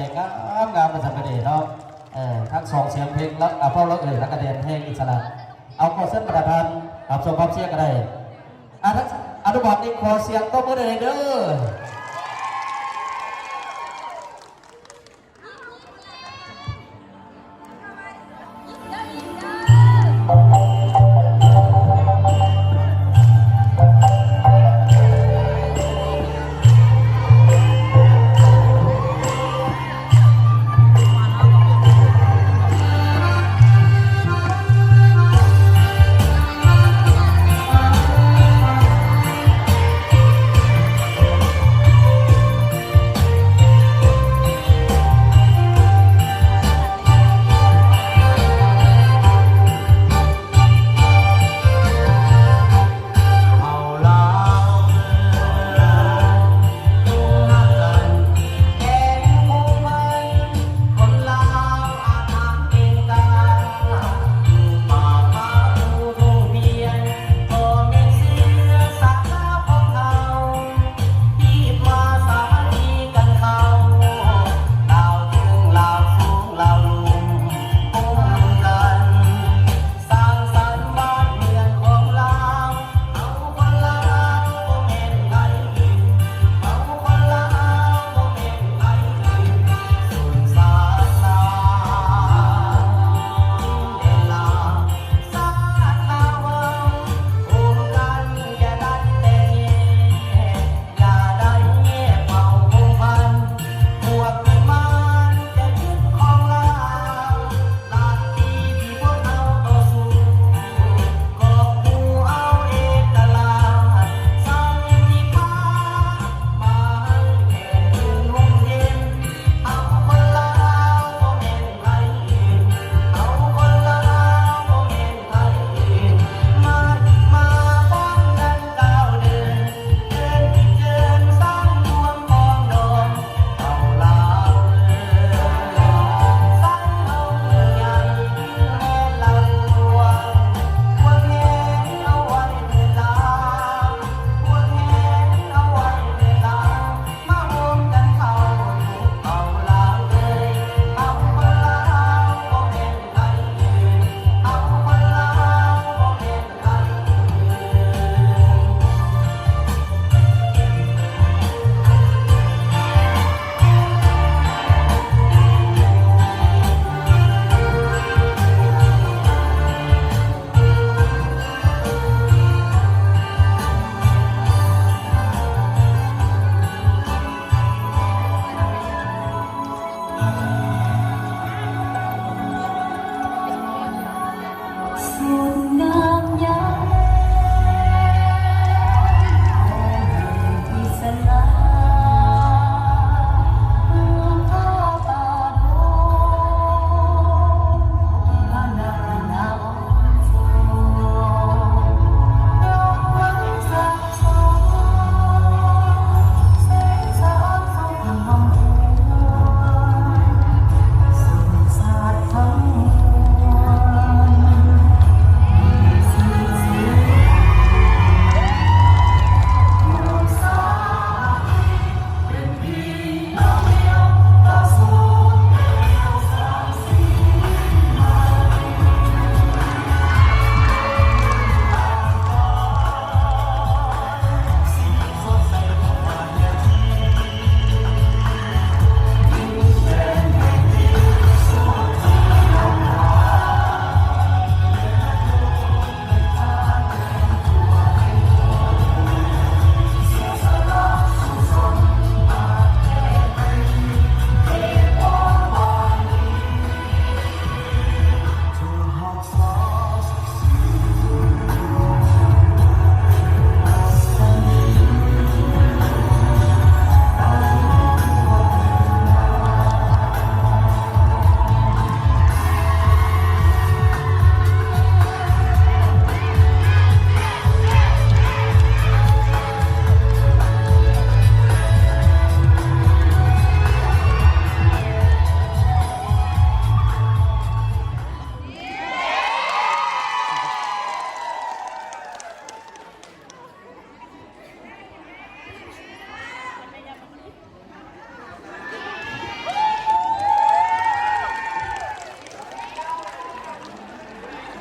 ງາມໆ ວ່າຊັ້ນໄປເດ້ເນາະ. ເອີ ທັງສອງສຽງເພງລະ ອາ ເວົ້າລະເອີຍ ລະກະແດນແຮງອີກຊັ້ນລະ. ເອົາ ຂໍເຊີນບັນດາທ່ານຮັບຊົມຮັບເຊຍກໍໄດ້. ອາ ອະນຸບານນີ້ ຂໍສຽງຕົບມືໜ້ອຍເດີ.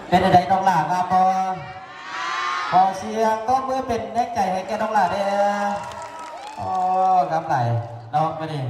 ເປັນຈັ່ງໃດນ້ອງຫຼ້າ ງາມບໍ່? ຂໍສຽງຕົບມືເປັນແຮງໃຈໃຫ້ແກ່ນ້ອງຫຼ້າແດ່. ໂອ້ ງາມຫຼາຍເນາະມື້ນີ້.